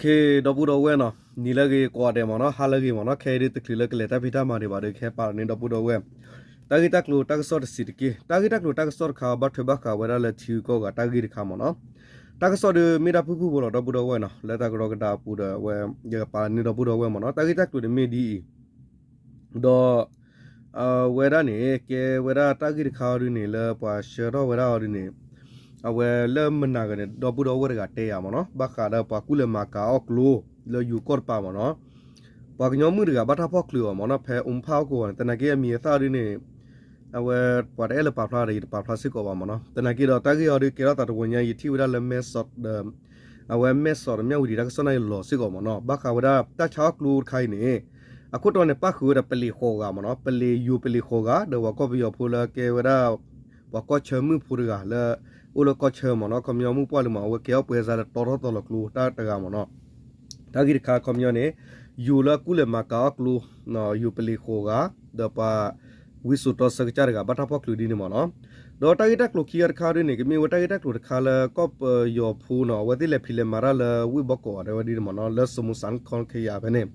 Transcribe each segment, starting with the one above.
ဒီပုၢ်ဒီဝဲၢ်နီၤ, နံၤလၢအဂ့ၤကိးဂၤဒဲးမ့ၢ်နီၤ, ဟါလၢအဂ့ၤမ့ၢ်နီၤ, ခဲအံၤဒုးတချုးလၢကလဲၤတၢ်ဖံးတၢ်မၤဒံးဘၣ်ဒီး ကဟဲပာ်လီၤန့ၢ်ဒီပုၢ်ဒီဝဲၢ် တၢ်ဂ့ၢ်တၢ်ကျိၤတၢ်ကစီၣ်တဆံးတက့ၢ်. တၢ်ဂ့ၢ်တၢ်ကျိၤတၢ်ကစီၣ်တခါ ဘၣ်ထွဲဘၣ်ဃးဝဲဒၣ်လၢထံဂုၤကီၢ်ဂၤတၢ်ဂ့ၢ်တခါမ့ၢ်နီၤ. တၢ်ကစီၣ်ဒုးမ့ၢ်ဒၣ်ဖုၣ်ဖုၣ်ဖိလီၤ ဒီပုၢ်ဒီဝဲၢ်နီၤ, လၢတၢ်ကဒီကဒါအပူၤဒီး အဝဲ ယကပာ်လီၤန့ၢ်ဒီပုၢ်ဒီဝဲၢ်မ့ၢ်နီၤ. တၢ်ဂ့ၢ်တၢ်ကျိၤန့ၣ်မ့ၢ်ဒ်အံၤ ဒီး အဝဲဒၣ်န့ၣ် ကဲဝဲဒၣ်တၢ်ဂ့ၢ်တခါအီၤဒုးန့ၣ် လၢပှၤဆှၢထီၣ်ဝဲဒၣ်အီၤဒုးန့ၣ် အဝဲလၢမနၤဂၤန့ၣ် ဒီပုၢ်ဒီဝဲၢ်တဂၤတဲယၤမ့ၢ်နီၤ, ဘၣ်ဃးဒီးပှၤကူၣ်လဲၤမၤကၤအီၣ်ကျိ လၢယိၤကီၢ်တပၤမ့ၢ်နီၤ, ပှၤကညီမုၣ်တဂၤဘၣ်တၢ်ဖီၣ်ချုးအီၤမ့ၢ်နီၤ, ဖဲအိၣ်ဖးအီၣ်ကဝီၤန့ၣ် သနာ်က့အမံၤအသၣ်ဒုးန့ၣ် အဝဲပှၤတအဲၣ်လၢပာ်ဖျါဒီး ယတပာ်ဖျါစ့ၢ်ကီးဘၣ်မ့ၢ်နီၤ. သနာ်က့ဒီးတၢ်ဂ့ၢ်အီၤဒုးကဲထီၣ်သးတဝီညါ ယထံၣ်ဝဲဒၣ်လၢမဲၢ်ဆီးဒီး အဝဲမဲၢ်ဆီးဒီးမၠၣ်ဝတံၤတၢ်ကစီၣ်န့ၣ်လီၤစ့ၢ်ကီးမ့ၢ်နီၤ. ဘၣ်ဃးဝဲဒၣ်တၢ်ဆါအီၣ်ကျိတခါအံၤန့ၣ် အခိၣ်တီန့ၣ် ပၣ်ဃုာ်ဝဲဒၣ်ပလံၤဃိးဂၤမ့ၢ်နီၤ, ပလံၤယိၤပလံၤဃိးဂၤ ဒီးပှၤကီၢ်ပယီၤဖိလၢကဲဝဲဒၣ် ပှၤကီၢ်ဆၢမုၣ်ဖိတဂၤလၢ အိၣ်လၢကီၢ်ဆၢမ့ၢ်နီၤ, ခီပညီမုၣ်ပှၢ်လံမ့ၢ် အဝဲကဲအီၣ်ပှဲၤစါလၢတီထီၣ်သီလီၤကျိတၢ်တဂၤမ့ၢ်နီၤ. တၢ်ဂ့ၢ်တခါခီပညီန့ၣ် ယိၤလၢကူၣ်လဲၤမၤကၤအီၣ်ကျိ ယိၤပလံၤဃိးဂၤ ဒီးပှၤ ဝံစိာ်တီဆၢကစၢ်တဂၤ ဘၣ်တၢ်ဖီၣ်ချုးဒ်န့ၣ်မ့ၢ်နီၤ. ဒီးတၢ်ဂ့ၢ်တၢ်ကျိၤခံဂၤတခါဒ်န့ၣ် ကမ့ၢ်ဝဲတၢ်ဂ့ၢ်တၢ်ကျိၤတခါလၢကီၢ်ပယီၤဖိနီၤ, အဝဲသ့ၣ်လဲၤဖံးလဲၤမၤတၢ်လၢဝ့ၢ်ဘီကီး တဲဝဲဒ်န့ၣ်မ့ၢ်နီၤ, လၢစမူးစၣ်ခီခယၤဖဲန့ၣ်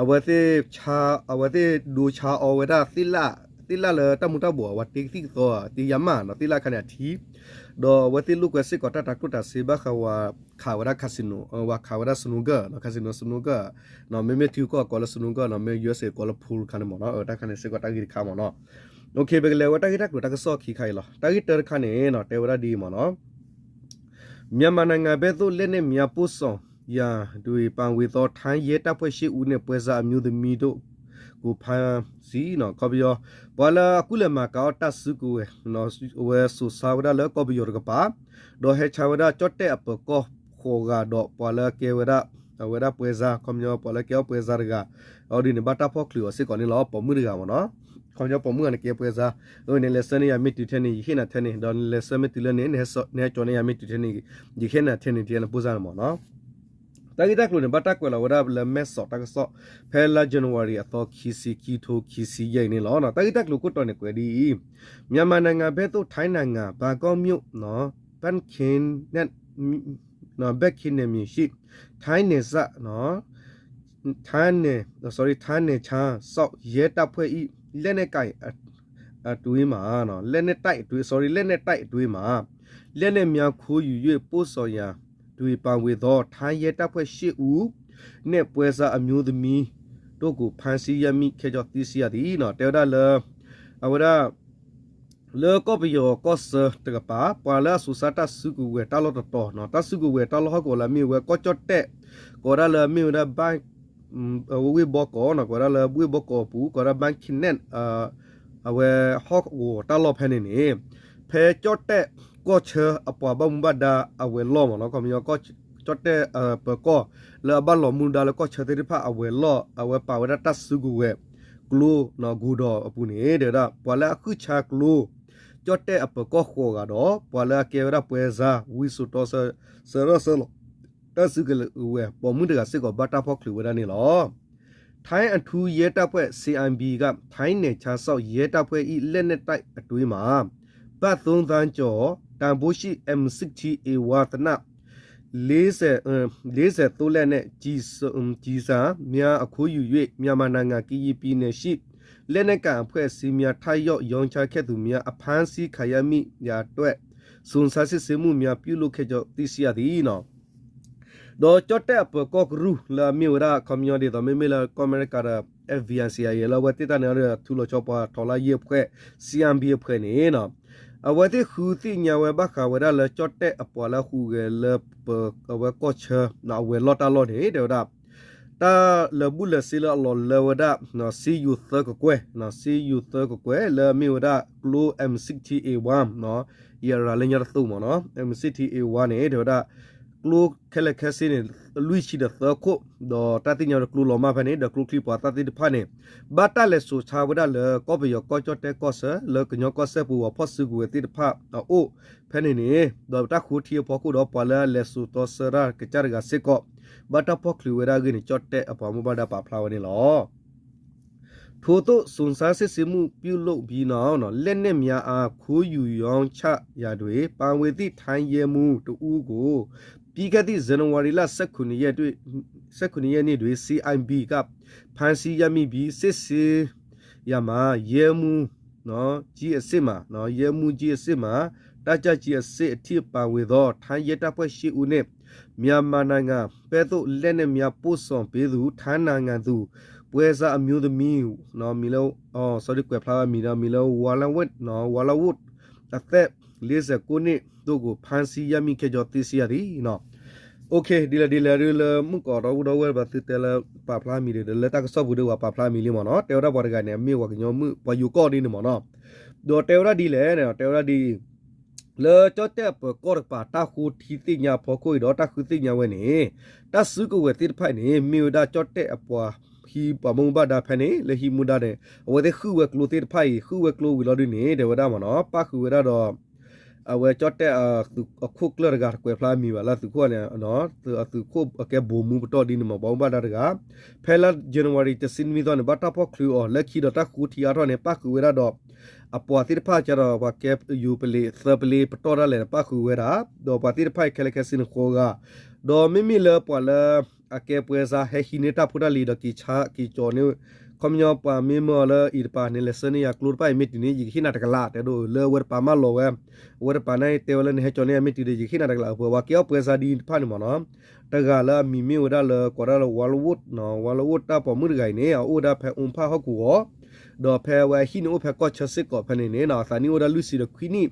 အဝဲသ့ၣ် အဝဲသ့ၣ်ဒိဆါအီဝဲဒၣ် သ့ၣ်လၣ်လၢတၢ်မူၤတၢ်ဘှီး အဝဲတ့ကသံၣ်ကသီ တ့ယါမၢ်နီၤ, သ့ၣ်လၣ်ခါန့ၣ်အထံ ဒီးအဝဲသ့ၣ်လိာ်ကွဲစ့ၢ်ကီးတၢ်တၤကျိၣ်တၤစ့ဘၣ်ဃးဝဲ ခးဝဲဒၣ် casino ဝဲခးဝဲဒၣ် snooker နီၤ, casino snooker နီၤ, မ့မ့ၢ်ထံကီၢ်ကိးလၢ snooker နီၤ, မ့ၢ် ယူအက်စ် ကိးလၢ pool တခါန့ၣ်မ့ၢ်နီၤ, တၢ်ခါန့ၣ်စ့ၢ်ကီးတၢ်ဂ့ၢ်တခါမ့ၢ်နီၤ. ပကလဲၤဝဲတၢ်ဂ့ၢ်တၢ်ကျိၤတၢ်ကစီၣ်ခံခါအံၤလီၤ. တၢ်ဂ့ၢ်တၢတခါန့ၣ်နီၤ တဲဝဲဒၣ်ဒ်အံၤမ့ၢ်နီၤ, မြန်မာနိုင်ငံဘက်သို့ လက်နက်များ ပို့ဆောင်ရာတွင် ပါဝင်သော ထိုင်းရဲတပ်ဖွဲ့ ရှစ်ဦးနှင့် ပွဲစားအမျိုးသမီးတို့ကို ဖမ်းဆီး နီၤ, ခီပညီ ပှၤလၢအကူၣ်လဲၤမၤကၤအီၣ်တၢ်စုကဝဲၤ အဝဲစိာ်ဆါဝဲဒၣ်လၢကီၢ်ပယီၤတကပၤ, ဒီးဟဲဆါဝဲဒၣ်ကၠီၣ်တဲၣ်အပၢၤကီၢ်ဃိးဂၤဒီး ပှၤလၢကဲဝဲဒၣ် အဝဲဒၣ်ပွဲစား ခီပညီ ပှၤလၢကဲအီၣ်ပွဲစားတဂၤ အီၤဒ်န့ၣ် ဘၣ်တၢ်ဖီၣ်ချုးအီၤစ့ၢ်ကီးန့ၣ်လီၤ. ပိာ်မုၣ်တဂၤမ့ၢ်နီၤ, ခီပညီပိာ်မုၣ်ဂၤန့ၣ်ကဲပွဲစား, အဝဲန့ၣ်လဲၤဆှၢန့ၢ်ယၤမ့ၢ်တုၤထဲန့ၣ် ယဟ့ၣ်နၤထဲန့ၣ်, ဒီးနလဲၤဆှၢမ့ၢ်တုၤလၢန့ၣ် နဟဲကၠီန့ၢ်ယၤမ့ၢ်တုၤထဲန့ၣ် ယဟ့ၣ်နၤထဲန့ၣ် တဲနၤ ပွဲစားန့ၣ်မ့ၢ်နီၤ. တၢ်ဂ့ၢ်တၢ်ကျိၤန့ၣ် ဘၣ်တၢ်ကွဲးလီၤဝဲဒၣ်လၢမဲၢ်ဆီးတၢ်ကစီၣ် ဖဲလါ January အသီခံဆံ ခံထိခံဆံယဲၢ်အံၤန့ၣ်လီၤ. တၢ်ဂ့ၢ်တၢ်ကျိၤခိၣ်တီန့ၣ်ကွဲးဒ်အံၤ, မြန်မာနိုင်ငံဘက်သို့ ထိုင်းနိုင်ငံ ဘန်ကောက်မြို့ နော် ဘန်ခေနယ် နော် ဘန်ခေနယ်မြေရှိ ထိုင်းနယ်စပ် နော် ထိုင်းနယ် sorry ထိုင်းနယ်ခြားစောင့်ရဲတပ်ဖွဲ့၏ လက်နက်ကိုင်အတွင်းမှ နော် လက်နက်တိုက်အတွင်း sorry လက်နက်တိုက်အတွင်းမှ လက်နက်များခိုးယူ၍ပို့ဆောင်ရာတွင်ပါဝင်သော ထိုင်းရဲတပ်ဖွဲ့ရှစ်ဦးနှင့် ပွဲစားအမျိုးသမီးတို့ကို ဖမ်းဆီးရမိခဲ့ကြောင်း သိရှိရသည် နော် တဲဝဲဒၣ်လၢ အဝဲဒၣ် လၢကီၢ်ပယီၤကီၢ်ဆၢတကပၤ ပှၤလၢအစိာ်ဆါတၢ်စုကဝဲၤတၢ်လီၢ်တတီၤ တၢ်စုကဝဲၤတၢ်လီၢ်ဟီၣ်ကဝီၤလၢအမ့ၢ်ဝဲကီၢ်ကၠီၣ်တဲၣ် ကိးဒၣ်လၢအမ့ၢ်ဝဲဒၣ် ဝ့ၢ်ဘီကီး ကိးဒၣ်လၢဝ့ၢ်ဘီကီးအပူၤ ကိးဒၣ် ဘၣ်ခ့နဲၣ် အဝဲဟီၣ်ကဝီၤတၢ်လီၢ်ဖဲန့ၣ်န့ၣ် ဖဲကၠီၣ်တဲၣ်ကီၢ်ဆၢအပှၤဘၣ်မူဘၣ်ဒါအဝဲၤလီၢ်မ့ၢ်နီၤ ခီပညီ ကၠီၣ်တဲၣ်ပၢၤကီၢ် လၢအဘၣ်လီၤမူဒါလၢကီၢ်ဆၢသ့ၣ်တဖၣ်အဝဲၤလီၢ် အဝဲပာ်ဝဲဒၣ်တၢ်စုကဝဲၤ ကျိ ဂိၤဒီးအပူၤန့ၣ် တဲဝဲဒၣ် ပှၤလၢအဃုဆါကျိ ကၠီၣ်တဲၣ်အပၢၤကီၢ်ဃိးဂၤဒီး ပှၤလၢအကဲဝဲဒၣ်ပွဲစား ဝံစိာ်တီဆၢ ဆၢထီၣ်ဆၢလီၤ တၢ်စုကဝဲၤပိာ်မုၣ်တဂၤစ့ၢ်ကီး ဘၣ်တၢ်ဖီၣ်ချုးဝဲဒၣ်န့ၣ်လီၤ. ထိုင်းအထူးရဲတပ်ဖွဲ့ စီအာရ်ဘီ က ထိုင်းနယ်ခြားစောင့်ရဲတပ်ဖွဲ့၏ လက်နက်တိုက်အတွင်းမှာ ဘတ်သုံးသန်းကျော် တန်ဖိုးရှိ M sixty A one သေနတ် လေးဆယ် လေးဆယ် သို့လက်နဲ့ ကျည်ဆံများ အခိုးယူ၍ မြန်မာနိုင်ငံ ကရင်ပြည်နယ်ရှိ လက်နက်ကိုင်အဖွဲ့အစည်းများ ထပ်ရောက်ရောင်းချခဲ့သူများ အဖမ်းဆီးခံရမိရာအတွက် စုံစမ်းစစ်ဆေးမှုများ ပြုလုပ်ခဲ့ကြောင်း သိရှိရသည် ဒီးကၠီၣ်တဲၣ်အပၢၤကီၢ်ကရူၢ်လၢအမ့ၢ်ဝဲဒၣ် ခီပညီဒ်သိး မ့မ့ၢ်လၢကီၢ်အမဲရကၤဒီး FBI CIA လၢအဝဲသ့ၣ်တၢ်န့ၣ်ဒီး ထူလီၤဆီပှၤထီၣ်လၢယဲၢ်ဖှဲး စီအာရ်ဘီ အဖှဲးန့ၣ် အဝဲသ့ၣ်ဃုသ့ၣ်ညါဝဲဘၣ်ဃးဝဲဒၣ်လၢကၠီၣ်တဲၣ်အပှၤလၢဟူးဂဲၤလၢပ အဝဲကီၢ်ဆၢ အဝဲၤလီၢ်တၢ်လီၢ်န့ၣ် တဲဝဲဒၣ် တၢ်လၢာ်ဘူၣ်လၢာ်စ့လၢအလီၤလၢဝဲဒၣ် စ့ယိၤသၢကကွဲၢ် စ့ယိၤသၢကကွဲၢ် လၢအမ့ၢ်ဝဲဒၣ်ကျိ M sixty A one ယရၤလၢညါတသိးမ့ၢ်နီၤ M sixty A one န့ၣ် တဲဝဲဒၣ် ကျိခဲလၢာ်ခဲဆ့န့ၣ် လွံၢ်ဆံဒီးသၢခိၣ် ဒီးတၢ်သ့ၣ်ညါဒီးကျိလီၤမၢ်ဖဲန့ၣ် ဒီးကျိချံပှၤသၣ်သ့ၣ်တဖၣ်န့ၣ် ဘၣ်တၢ်လဲၤစိာ်ဆါဝဲဒၣ်လၢကီၢ်ပယီၤကီၢ်ကၠီၣ်တဲၣ်ကီၢ်ဆၢ လၢကညီကီၢ်စဲၣ်ပူၤအဖီၣ်စုကဝဲၤသ့ၣ်တဖၣ်အအိၣ်ဖဲန့ၣ်န့ၣ် ဒီးတၢ်ဃိထံအဖီခိၣ်ဒီးပှၤလၢအလဲၤစိာ်တီဆၢတၢ်ကစၢ်တဂၤစ့ၢ်ကီး ဘၣ်တၢ်ဖီၣ်ချုးဝဲဒၣ်အဂ့ၢ်န့ၣ် ကၠီၣ်တဲၣ်အပှၤဘၣ်မူဘၣ်ဒါပာ်ဖျါဝဲန့ၣ်လီၤ. ထိုသို့ စုံစမ်းစစ်ဆေးမှု ပြုလုပ်ပြီးနောက် လက်နက်များအား ခိုးယူရောင်းချရာတွင် ပါဝင်သည့် ထိုင်းရဲမှူးတစ်ဦးကို ပြီးခဲ့သည့် ဇန်နဝါရီလ ဆယ့်ခုနစ်ရက်တွင် ဆယ့်ခုနစ်ရက်နေ့တွင် စီအိုင်ဘီက ဖမ်းဆီးရမိပြီး စစ်ဆေးရာမှာ ရဲမှူး ကြီးအစစ်မှာ ရဲမှူးကြီးအစစ်မှာ တပ်ကြပ်ကြီးအစစ်အထိပါဝင်သော ထိုင်းရဲတပ်ဖွဲ့ရှစ်ဦးနှင့် မြန်မာနိုင်ငံဘက်သို့ လက်နက်များပို့ဆောင်ပေးသူ ထိုင်းနိုင်ငံသူ ပွဲစားအမျိုးသမီး မံၤလၢ sorry ကွဲးဖျါဝဲမံၤဒီး မံၤလၢ ဝါလဝတ် အသက် လေးဆယ့်ကိုးနှစ်တို့ကို ဖမ်းဆီးရမိခဲ့ကြောင်း သိရှိရသည် OK ဒ်လဲၣ်ဒ်လဲၣ်ဒ်လၢမုၣ်ကီၤဒီပုၢ်ဒီဝဲၢ်ဘၣ်သုတဲလၢပာ်ဖျါမံၤဒီး လၢတၢ်ကစီၣ်ပူၤဒီးပှၤပာ်ဖျါမံၤလံမ့ၢ်နီၤ တဲဝဲဒၣ်ပှၤတဂၤန့ၣ် အမ့ၢ်ပှၤကညီမုၣ် ပှၤယိၤကီၢ်ဒ်န့ၣ်မ့ၢ်နီၤ ဒီးတဲဝဲဒၣ်ဒ်လဲၣ် တဲဝဲဒၣ်ဒ်အံၤ လၢကၠီၣ်တဲၣ်အပၢၤကီၢ်တကပၤ တၢ်ဃိထံသ့ၣ်ညါအဖီခိၣ်အံၤဒီး တၢ်ဃုသ့ၣ်ညါဝဲန့ၣ် တၢ်စုကဝဲၤသ့ၣ်တဖၣ်အံၤန့ၣ် မ့ၢ်ဝဲဒၣ်ကၠီၣ်တဲၣ်အပှၤဟံးပှၤဘၣ်မူဘၣ်ဒါဖဲန့ၣ် လၢဟံးမူဒါန့ၣ် အဝဲသ့ၣ်ဃုဝဲကျိသ့ၣ်တဖၣ်အံၤ ဃုဝဲကျိဝံၤလီၤဒုန့ၣ် တဲဝဲဒၣ်မ့ၢ်နီၤ ပၣ်ဃုာ်ဝဲဒၣ်ဒီး အဝဲကၠီၣ်တဲၣ်အခိၣ်ကျၢၢ်တဂၤ တကွဲးဖျါမံၤဘၣ်လၢသုးခိၣ်န့ၣ် သုးခိၣ်အကဲဗိုလ်မှူးပတီၢ်ဒ်န့ၣ်မ့ၢ် ပှၤမူဘၣ်ဒါတဂၤ ဖဲလါ January တဆံနွံသီန့ၣ် ဘၣ်တၢ်ဖီၣ်ချုးအီၤ လၢခံဒီးတၢ်ဃိထံအါထီၣ်န့ၣ် ပၣ်ဃုာ်ဝဲဒၣ်ဒီး အပှၤသ့ၣ်တဖၣ်ကဒီး ပှၤကဲယူၤပလံး သၢပလ့ပတီၢ်ဒၣ်လဲာ်န့ၣ် ပၣ်ဃုာ်ဝဲဒၣ် ဒီးပှၤသ့ၣ်တဖၣ်အံၤခဲလၢာ်ခဲဆ့န့ၣ်ဃိးဂၤ ဒီးမ့မ့ၢ်လၢပှၤလၢ အကဲပွဲစား ဟဲဟံးန့ၢ်တၢ်ဖိတၢ်လံၤဒီး က့ၤဆါက့ၤကၠီၤန့ၢ် ခီပညီပှၤမ့ၢ်မၢအီၤလၢအံၤတပၤန့ၣ် လဲၤဆှၢန့ၢ်ယၤကျိတဖၣ်အံၤမ့ၢ်တုၤန့ၣ် ယကဟ့ၣ်နၤတကလး တဲဒိၣ်လၢအဝဲတပၤမၢလီၤဝဲ အဝဲတပၤန့ၣ်တဲဝဲလၢနဟဲကၠီၤန့ၢ်ယၤမ့ၢ်တုၤဒီး ယကဟ့ၣ်နၤတကလး ပှၤကဲအီၣ်ပွဲစားဒ်တဖၣ်န့ၣ်မ့ၢ်နီၤ တဂၤလၢအမံၤမ့ၢ်ဝဲဒၣ်လၢ ကိးဒၣ်လၢ ဝါလဝိတ် ဝါလဝိတ် တၢ်ပိာ်မုၣ်တဂၤအံၤန့ၣ် အအိၣ်ဝဲဒၣ်ဖဲအူဖၣ်ဟီၣ်ကဝီၤ ဒီးဖဲအဝဲဟံၣ်န့ၣ်အိၣ်ဖဲကီၢ်ဆၢစ့ၢ်ကီးဖဲန့ၣ်န့ၣ် အသးနံၣ်အိၣ်ဝဲဒၣ်လွံၢ်ဆံဒီးခွံနံၣ်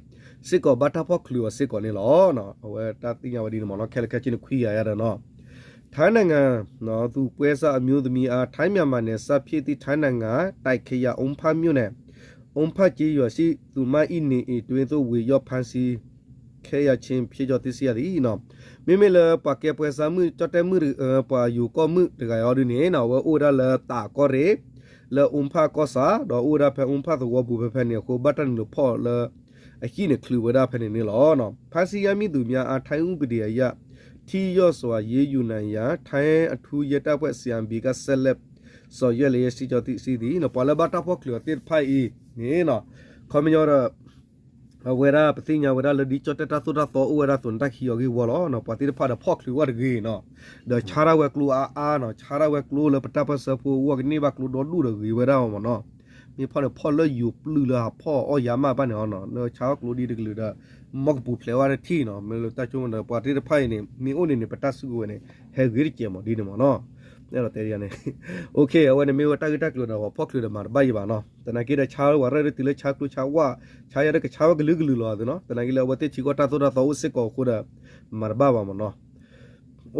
စ့ၢ်ကီးဘၣ်တၢ်ဖီၣ်ချုးအီၤစ့ၢ်ကီးန့ၣ်လီၤ. အဝဲတၢ်သ့ၣ်ညါဝဲဒ်န့ၣ်မ့ၢ်နီၤ ခဲလၢာ်ခဲဆ့န့ၣ်ခွံဂၤယါဒီးနီၤ ထိုင်းနိုင်ငံသူပွဲစားအမျိုးသမီးအား ထိုင်းမြန်မာနယ်စပ်ဖြစ်သည့် ထိုင်းနိုင်ငံ တိုက်ခရိုင် အူဖၣ်မြို့နယ် အူဖၣ်ကျေးရွာရှိ သူမအံၤနေအိမ်တွင်းသို့ ဝင်ရောက်ဖမ်းဆီးခဲ့ရခြင်းဖြစ်ကြောင်း သိရှိရသည် မ့မ့ၢ်လၢပှၤကဲပွဲစားမုၣ် ကၠီၣ်တဲၣ်မုၣ် ပှၤယိၤကီၢ်မုၣ်တဂၤအံၤဒ်န့ၣ် အဝဲအိၣ်ဝဲဒၣ်လၢတၢ်ကီၢ်ရ့ၣ် လၢအူဖၣ်ကီၢ်ဆၣ် ဒီးအိၣ်ဝဲဒၣ်ဖဲအူဖၣ်သဝီပူၤဖဲဖဲန့ၣ်အဃိ ဘၣ်တၢ်နုာ်လီၤဖီၣ်လၢ အဟံၣ်န့ၣ်ချုးဝဲဒၣ်ဖဲန့ၣ်န့ၣ်လီၤ. ဖမ်းဆီးရမိသူများအား ထိုင်းဥပဒေအရ ထိရောက်စွာ အရေးယူနိုင်ရန် ထိုင်းအထူးရဲတပ်ဖွဲ့ စီအိုင်ဘီ က ဆက်လက်ဆောင်ရွက်လျက်ရှိကြောင်း သိရှိရသည် ပှၤလၢဘၣ်တၢ်ဖီၣ်ချုးအီၤသ့ၣ်တဖၣ်အံၤန့ၣ် ခီပညီဒီး အဝဲဒၣ်ပသ့ၣ်ညါဝဲဒၣ်လၢဒ်ကၠီၣ်တဲၣ်တၢ်သိၣ်တၢ်သီအိၣ်ဝဲဒၣ်အသိးန့ၣ် တၢ်ကဟံးအီၤဂ့ၢ်ဝီလီၤ. ပှၤသ့ၣ်တဖၣ်ဒီးဖီၣ်ချုးဝဲတဂ့ၤနီၤ ဒီးဆါထီၣ်ဝဲကျိအါအါနီၤ ဆါထီၣ်ဝဲကျိလၢပတၢ်ပၢၢ်ဆၢဖိအဂီၢ်ကန့ၢ်ဘၣ်ကျိဒီဒူၣ်ဒီးဂ့ၤဝဲဒၣ်အီၤမ့ၢ်နီၤ မ့ၢ်ဖီၣ်န့ၣ်ဖီၣ်လၢယိၤပျုၢ်လၢဟးဖီၣ်အီၣ်ယၤမးဘၣ်န့ၣ်အီၤနီၤ လၢဆါထီၣ်ကျိဒ်တကလုာ်ဒီး မ်ကပူၤဖျဲးဝဲတထံၣ်နီၤ မ့ၢ်လၢတၢ်ဆိကမိၣ်ဒီး ပှၤသ့ၣ်တဖၣ်အံၤန့ၣ် မ့ၢ်အိၣ်န့ၣ်န့ၣ် ပတၢ်စုကဝဲၤန့ၣ် ဟဲဂ့ၤတကဲးမးဒ်န့ၣ်မ့ၢ်နီၤ အဲၣ်ဒိးတဲဒ်န့ၣ် OK အဝဲန့ၣ်မ့ၢ်ဝဲတၢ်ဂ့ၢ်တၢ်ကျိၤဒီး ပှၤဖီၣ်ချုးဒီးမၤတဘၣ်ယံၤဘၣ်နီၤ သနာ်က့ဒီးဆါဝဲရၢၣ်ဒ်တုၤလၢဆါကျိဆါဝၣ် ဆါယၤဒီးကဆါဝဲကလုာ်ကလုာ်လီၤသ့နီၤ သနာ်က့လၢအဝဲသ့ၣ်ထံကီၢ်တၢ်သိၣ်တၢ်သီအိၣ်စ့ၢ်ကီးအဃိဒီး မၤတဘၣ်ဘၣ်မ့ၢ်နီၤ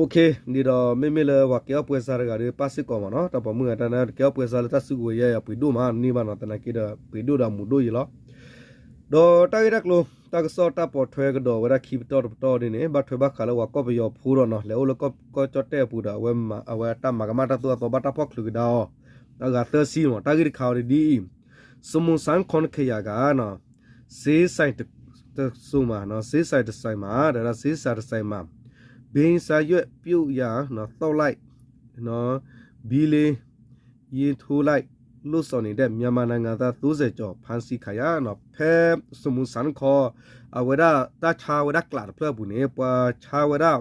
OK ဒ်ဒီးမ့မ့ၢ်လၢပှၤကဲအီၣ်ပွဲစားတဂၤဒီးပၣ်စ့ၢ်ကီးမ့ၢ်နီၤ တၢ်ပိာ်မုၣ်ဂၤတၢ်န့ၣ် ကဲအီၣ်ပွဲစားလၢတၢ်စုကဝဲၤယါယၤပှ့ၤဒိၣ်မးန့ၢ်ဘၣ်နီၤ သနာ်က့ဒီးပှ့ၤဒိၣ်ဒီးအမူးဒိၣ်ယံၤလီၤ ဒီးတၢ်ဂ့ၢ်တၢ်ကျိၤ တၢ်ကစီၣ်တၢ်ပိာ်ထွဲကဒီးဝဲဒၣ်ခံပတီၢ်တပတီၢ်ဒ်န့ၣ် ဘၣ်ထွဲဘၣ်ဃးလၢပှၤကီၢ်ပယီၤဖိဒီးနီၤ လဲၤအိၣ်လၢကီၢ်ကၠီၣ်တဲၣ်အပူၤဒီး အဝဲတၢ်မၤကမၣ်တၢ်သိၣ်တၢ်သီဘၣ်တၢ်ဖီၣ်ချုးကဒါအီၤ အဂၤသၢဆံမ့ၢ် တၢ်ဂ့ၢ်တခါအံၤဒ်အံၤ စမူစၣ်ခီနခယၤဂၤနီၤ ဈေးဆိုင်တစုံမှာ ဈေးဆိုင်တဆိုင်မှာ တဲဒၣ် ဈေးဆိုင်တဆိုင်မှာ ဘိန်းစၢ်ယွဲၣ်ပျိယၤ သောက်လိုက် ဘီလီ ယင်းထိုးလိုက် လုပ်ဆောင်နေတဲ့ မြန်မာနိုင်ငံသား သုံးဆယ်ကျော် ဖမ်းဆီးခံရ ဖဲစမူစၣ်ခီ အဝဲဒၣ်တၢ်ဆါဝဲဒၣ်ကျးတဖျၢၣ်အပူၤန့ၣ် ပှၤဆါဝဲဒၣ်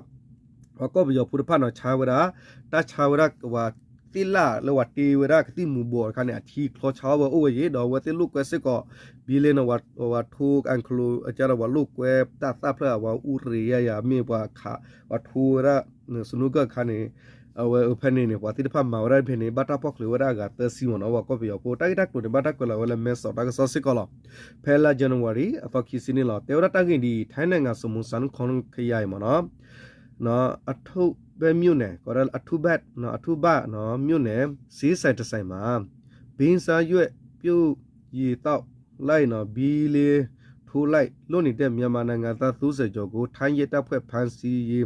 ပှၤကီၢ်ပယီၤဖိတဖၣ်နီၤ ဆါဝဲဒၣ် တၢ်ဆါဝဲဒၣ် ပှၤသ့ၣ်လၣ်လၢပှၤတ့ဝဲဒၣ်ကသံၣ်မူၤဘှီးတခါန့ၣ် အထံချီဆါဝဲအိၣ်ဝဲယံၤ ဒီးအဝဲသ့ၣ်လိာ်ကွဲစ့ၢ်ကီး ဘံလ့နီၤ ပှၤထိ အကၢ်ဒီးပှၤလိာ်ကွဲတၢ်သၣ်ဖျၢၣ် ပှၤအူရ့ၤယါယၤ မ့ၢ်ပှၤခး ပှၤထိဝဲဒၣ် စနူကၢၢ်တခါန့ၣ် အဝဲဖဲန့ၣ်န့ၣ် ပှၤသ့ၣ်တဖၣ်မၤဝဲဒၣ်ဖဲန့ၣ် ဘၣ်တၢ်ဖီၣ်ချုးဝဲဒၣ်အဂၤသၢဆံမ့ၢ်နီၤ ပှၤကီၢ်ပယီၤဖိ တၢ်ဂ့ၢ်တၢ်ကျိၤန့ၣ် ဘၣ်တၢ်ကွဲးလီၤဝဲလၢမဲဆီးတၢ်ကစီၣ်စ့ၢ်ကီးလီၤ. ဖဲလါ January အသီခံဆံန့ၣ်လီၤ. တဲဝဲဒၣ်တၢ်ဂ့ၢ်ဒ်အံၤ ထိုင်းနိုင်ငံ စမူစၣ်ခီခယၤအံၤမ့ၢ်နီၤ အထုဘဲမြို့နယ် ကိးဒၣ်လၢအထုဘဲ အထုဘဲမြို့နယ် ဈေးဆိုင်တဆိုင်မှာ ဘိန်းစၢ်ယွဲၣ်ပျိယီၤသောက်လိုက် ဘီလီထိုးလိုက် လုပ်နေတဲ့ မြန်မာနိုင်ငံသား သုံးဆယ်ကျော်ကို ထိုင်းရဲတပ်ဖွဲ့ ဖမ်းဆီးရေး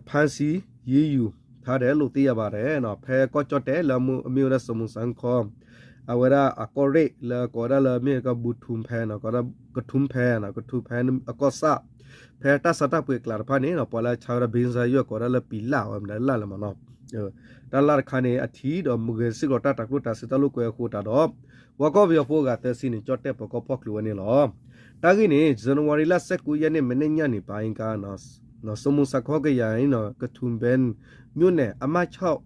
ဖမ်းဆီးရေးယူထားတယ်လို့ သိရပါတယ် ဖဲကီၢ်ကၠီၣ်တဲၣ်လၢအမ့ၢ်ဝဲဒၣ် စမူစၣ်ခီ အဝဲဒၣ်အကီၢ်ရ့ၣ်လၢကိးဝဲဒၣ်လၢမ့ၢ်ကဘုထုမ်ဖဲနီၤ ကထုမ်ဖဲနီၤ ကထုမ်ဖဲအကီၢ်ဆၣ် ဖဲတၢ်ဆါတၢ်ပှ့ၤအကျါတဖၣ်န့ၣ်နီၤ ပှၤလၢဆါဝဲဒၣ် ဘိန်းစၢ်ယွဲၣ် ကိးဝဲဒၣ်လၢပံၤလၣ်ဝဲမတၤလၣ်လၢမ့ၢ်နီၤ တၢ်လၣ်တခါန့ၣ် အထံၣ်ဒီးမုၢ်ဂဲၤစ့ၢ်ကီးတၢ်တၤကျိၣ်တၤစ့တၢ်လိာ်ကွဲအဃိသတးဒီး ပှၤကီၢ်ပယီၤဖိအဂၤသၢဆံန့ၣ် ကၠီၣ်တဲၣ်ပၢၤကီၢ်ဖီၣ်ချုးဝဲန့ၣ်လီၤ. တၢ်ဂ့ၢ်န့ၣ် ဇန်နဝါရီလ ဆယ့်ကိုးရက်နေ့ မနေ့ညနေပိုင်းကနီၤ စမူစခီကယၤအံၤ ကထူဘဲ မြို့နယ် အမှတ်ခြောက်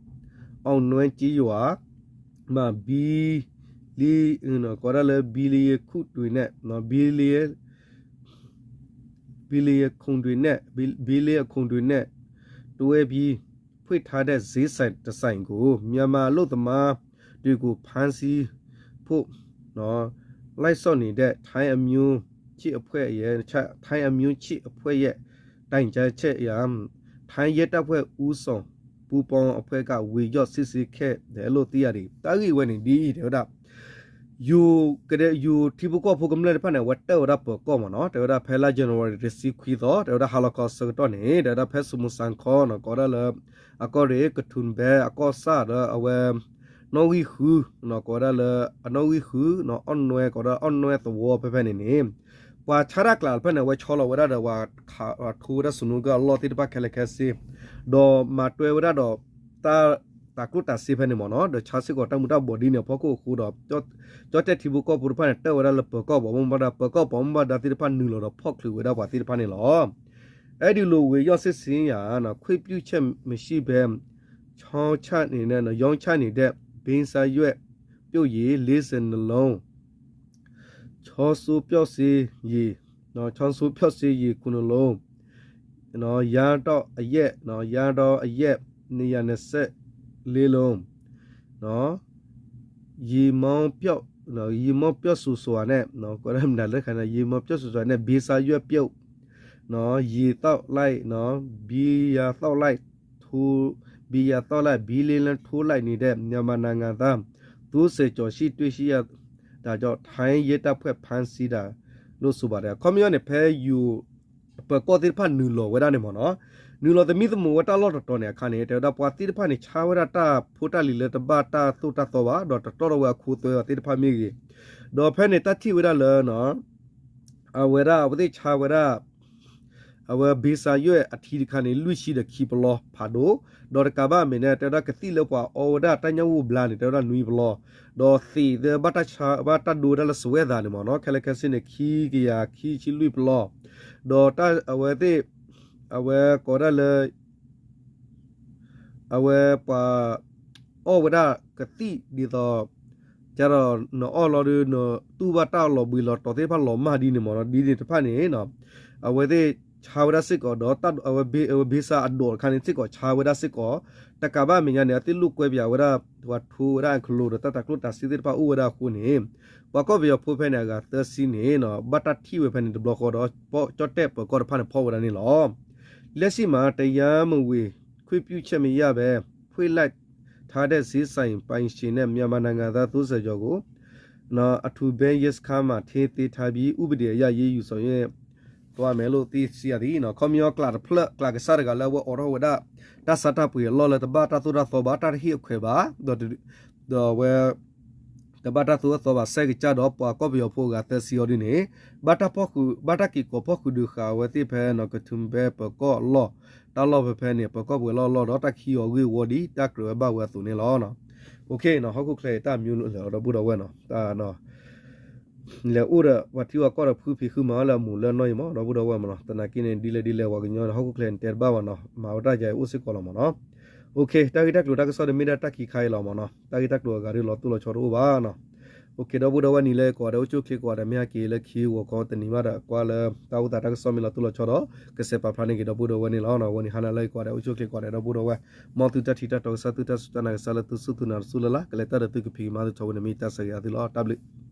အောင်နွဲကျေးရွာ မ့ၢ် ဘံလ့ ကိးဒၣ်လၢ ဘံလ့ခုၣ်တွံၤနဲၣ် ဘံလ့ ဘံလ့ခုၣ်တွံၤနဲၣ် တွဲပြီး ဖွင့်ထားတဲ့ ဈေးဆိုင်တစ်ဆိုင်ကို မြန်မာအလုပ်သမားတွေကို ဖမ်းဆီးဖို့ လိုက်စောင့်နေတဲ့ ထိုင်းအမျိုးချစ်အဖွဲ့ရဲ့ ထိုင်းအမျိုးချစ်အဖွဲ့ရဲ့ တိုင်ကြားချက်အရ ထိုင်းရဲတပ်ဖွဲ့ဦးဆောင်ပူးပေါင်းအဖွဲ့က ဝင်ရောက်စစ်ဆေးခဲ့တယ်လို့ သိရတယ်. တၢ်ဂ့ၢ်ဝဲန့ၣ်ဒ်အံၤ တဲဝဲဒၣ် ယိၤကဒဲ ယိၤထံဖိကီၢ်ဖိကမျၢၢ်တဖၣ်န့ၣ် အဝဲတၢၢ်ဝဲဒၣ်ပၢၤကီၢ်မ့ၢ်နီၤ, တဲဝဲဒၣ်ဖဲလါ January တဆံခွံသီ တဲဝဲဒၣ်ဟါလီၤခီဆၢကတီၢ်န့ၣ် တဲဝဲဒၣ်ဖဲစမူစခီနီၤ ကိးဒၣ်လၢ အကီၢ်ရ့ၣ် ကထူဘဲ အကီၢ်ဆၣ်ဒီးအဝဲ နီၣ်ဂံၢ်ဃုနီၤ ကိးဝဲဒၣ်လၢ အနီၣ်ဂံၢ်ဃုနီၤ အီၣ်နွဲ ကိးဒၣ်အီၣ်နွဲသဝီဖဲဖဲန့ၣ်န့ၣ် ပှၤဆါတၢ်ကျးဖဲန့ၣ် အဝဲဆီလီၤဝဲဒၣ်ဒီး ပှၤထိဝဲဒၣ်စနိကၢအလီၢ်သ့ၣ်တဖၣ်ခဲလၢာ်ခဲဆ့ ဒီးမၤတွဲဝဲဒၣ်ဒီး တၢ် တၤကျိၣ်တၤစ့ဖဲန့ၣ်မ့ၢ်နီၤ, ဒီးဆါစ့ၢ်ကီးတၢ်မူၤတၢ်ဘှီးဒ်န့ၣ်အဖီခိၣ်အဃိဒီး ကၠီၣ်တဲၣ်ထံဖိကီၢ်ဖိတဖၣ်န့ၣ် တၢၢ်ဝဲဒၣ်လၢပၢၤကီၢ်ပှၤဘၣ်မူဘၣ်ဒါ ပၢၤကီၢ်ပှၤဘၣ်မူဘၣ်ဒါသ့ၣ်တဖၣ်နုာ်လီၤဒီးဖီၣ်ချုးဝဲဒၣ်ပှၤသ့ၣ်တဖၣ်န့ၣ်လီၤ. အဲဒီလိုဝင်ရောက်စစ်ဆေးရာ ခွင့်ပြုချက်မရှိဘဲ ရောင်းချနေ ရောင်းချနေတဲ့ ဘိန်းစားရွက် ပျောက်ရည် လေးဆယ်နှစ်လုံး ချောင်းဆိုးပျောက်စေရည် ချောင်းဆိုးပျောက်စေရည် ခုနှစ်လုံး ယါတောက်အရက် ယါတောက်အရက် နှစ်ရာနှစ်ဆယ့်လေးလုံး ရေမောင်းပျောက် ရေမောင်းပျောက်ဆိုစွာနဲ့ ကွဲးမတၤလၢခါန့ၣ် ရေမောင်းပျောက်ဆိုစွာနဲ့ ဘိန်းစားရွက်ပြုတ် ရေသောက်လိုက် ဘီယာသောက်လိုက် ထိုး ဘီယာသောက်လိုက် ဘီလေးလည်းထိုးလိုက်နေတဲ့ မြန်မာနိုင်ငံသား သုံးဆယ်ကျော်ရှိတွေ့ရှိရတာကြောင့် ထိုင်းရဲတပ်ဖွဲ့ဖမ်းဆီးတာလို့ ဆိုပါတယ်. ခီပညီန့ၣ် ဖဲယိၤ ပၢၤကီၢ်သ့ၣ်တဖၣ်နုာ်လီၤဝဲဒၣ်န့ၣ်မ့ၢ်နီၤ, နုာ်လီၤသမံသမိးဝဲတၢ်လီၢ်တတီၤန့ၣ်အခါန့ၣ် တဲဝဲဒၣ်ပှၤသ့ၣ်တဖၣ်န့ၣ် ဆါဝဲဒၣ်တၢ်ဖိတၢ်လံၤလၢတဘၣ်တၢ်သိၣ်တၢ်သီဘၣ် ဒီးတတီၢ်ထီၣ်ဝဲအခိသွဲအီၤသ့ၣ်တဖၣ်မ့ၢ်ဂ့ၤ, ဒီးဖဲန့ၣ်တၢ်ထံၣ်ဝဲဒၣ်လၢ အဝဲဒၣ်အဝဲသ့ၣ်ဆါဝဲဒၣ် အဝဲဘိန်းစားရွက်အထံတခါန့ၣ် လွံၢ်ဆံဒီးခံပလီဖးဒိၣ်, ဒီးတကးဘၣ်အမဲာ်ညါ တဲဝဲဒၣ်ကသံၣ်လၢပှၤအီဝဲဒၣ်တၢ်ညၣ်ဝိၣ်ဘျါန့ၣ် တဲဝဲဒၣ်နွံပလီ, ဒီးသံးသၢဘၣ်တၢ်ဆါ ဘၣ်တၢ်ဒိဝဲဒၣ်လၢစဝဲသးန့ၣ်မ့ၢ်နီၤ ခဲလၢာ်ခဲဆ့န့ၣ် ခံကယၤခံဆံလွံၢ်ပလီ, ဒီးအဝဲသ့ၣ် အဝဲကိးဒၣ်လၢ အဝဲပှၤ အီၣ်ဝဲဒၣ်ကသံၣ်ဒ်သိး ကဒီးနအီၣ်လီၤဒီး နတူၢ်ဘၣ်တၢ်လီၤဘှံးလီၤတီၤသ့ၣ်တဖၣ်လီၤမၢ်ဒ်န့ၣ်မ့ၢ်နီၤ ဒ်န့ၣ်တဖၣ်န့ၣ် အဝဲသ့ၣ်ဆါဝဲဒၣ်စ့ၢ်ကီးဒီး အဝဲဘိန်းစားအဒိးတခါန့ၣ်စ့ၢ်ကီးဆါဝဲဒၣ်စ့ၢ်ကီး, တကးဘၣ်အမဲာ်ညါန့ၣ် အဝဲသ့ၣ်လိာ်ကွဲပၠးဝဲဒၣ် ပှၤထိဝဲဒၣ်အကလိၤဒီးတၢ်တၤကျိၣ်တၤစ့သ့ၣ်တဖၣ်အိၣ်ဝဲဒၣ်အဃိန့ၣ် ပှၤကီၢ်ပယီၤဖိဖဲန့ၣ် အဂၤသၢဆံန့ၣ် ဘၣ်တၢ်ထံၣ်ဝဲဖဲန့ၣ်တဘျီဃီဒီး ကၠီၣ်တဲၣ်ပၢၤကီၢ်တဖၣ်န့ၣ်ဖီၣ်ဝဲဒၣ်န့ၣ်လီၤ. လက်ရှိမှာ တရားမဝင် ခွင့်ပြုချက်မရဘဲ ဖွင့်လိုက်ထားတဲ့ ဈေးဆိုင်ပိုင်ရှင်နဲ့ မြန်မာနိုင်ငံသား သုံးဆယ်ကျော်ကို အထူဘဲရဲစခန်းမှာ ထိန်းသိမ်းထားပြီး ဥပဒေအရ အရေးယူဆောင်ရွက်သွားမယ်လို့ သိရှိရသည်. ခီပညီကျးတဖျၢၣ် ကျးကစၢ်တဂၤလၢအဝဲအိးထီၣ်ဝဲဒၣ် တၢ်ဆါတၢ်ပှ့ၤအလီၢ်လၢတဘၣ်တၢ်သိၣ်တၢ်သီဘၣ် တၢ်တဟ့ၣ်အခွဲးဘၣ် ဒီးအဝဲ တဘၣ်တၢ်သိၣ်တၢ်သီဘၣ် စဲးကစၢ်ဒီးပှၤကီၢ်ပယီၤဖိအဂၤသၢဆံအီၤဒ်န့ၣ် ဘၣ်တၢ်ဖီၣ်ဃုာ် ဘၣ်တၢ်က့ၤကိးဖီၣ်ဃုာ်ဒုးဃာ်အဝဲသ့ၣ်ဖဲ ကထူဘဲပၢၤကီၢ်အလီၢ် တၢ်လီၢ်ဖဲဖဲန့ၣ် ပၢၤကီၢ်ပှဲၤလီၢ်အလီၢ်ဒီး တၢ်ခံးအီၤဂ့ၢ်ဝီဒ် တၢ်ကြၢးဝဲဘၣ်ဝဲအသိးန့ၣ်လီၤ. ဟီၣ်ခိၣ်ချၢအံၤတၢ်မံၤလၢာ်လီၤ ဒီပုၢ်ဒီဝဲၢ်နီၤ တၢ် လဲၤအိၣ်ဒီးပှၤထံပှၤကီၢ်ဒီးဖုဖံးဃုမၤလၢအမူးလၢအနီၢ်အံၤမး ဒီပုၢ်ဒီဝဲၢ်မးနီၤ သနာ်က့န့ၣ် ဒ်လဲၣ်ဒ်လဲၣ်ပှၤကညီန့ၣ် ဟီၣ်ခိၣ်ချၢန့ၣ် တဲတဘၣ်ဘၣ်နီၤ မၤဝဲတၢ်ယၤအံၤအိၣ်စ့ၢ်ကီးလီၤမးနီၤ. တၢ်ဂ့ၢ်တၢ်ကျိၤတၢ်ကစီၣ်ဒီးမ့ၢ်ဒၣ်တၢ်ခံခါအံၤလီၤမးနီၤ တၢ်ဂ့ၢ်တၢ်ကျိၤအဂၤဒီးလီၤတိၢ်လီၤဆီတအိၣ်ဘၣ်နီၤ. ဒီပုၢ်ဒီဝဲၢ်နံၤလၢကိးဂၤဒဲး အိၣ်ဆူၣ်အိၣ်ချ့ကိးဂၤဒဲး မ့ၢ်ဟဲက့ၤလၢခံဂီၤခီတနံၤမးဒီး ကွၢ်လၢတၢ်အိၣ်သးတၢ်ကစီၣ်မ့ၢ်လီၤတိၢ်လီၤဆီဒီး ကစဲးပာ်ဖျါန့ၢ်က့ၤဒီပုၢ်ဒီဝဲၢ်န့ၣ်လီၤ. ဝဲန့ၣ်ဟါနၤလၢကိးဂၤဒဲး အိၣ်ဆူၣ်အိၣ်ချ့ကိးဂၤဒဲး ဒီပုၢ်ဒီဝဲၢ် မ်သုတၢ်ထံၣ်တၢ်တီကစၢ် သုတၢ်စူၢ်တၢ်နာ်ကစၢ်လၢသုစူၢ်သုနာ်တစူၢ်လၢ်လၢ် ကလဲၤတၢ်ဒီးသုကဖံးကမၤသုထီဘိန့ၣ် မ့ၢ်တၢ်ဆၢဂ့ၤအသုလီၤ. တၢ်ဘျုး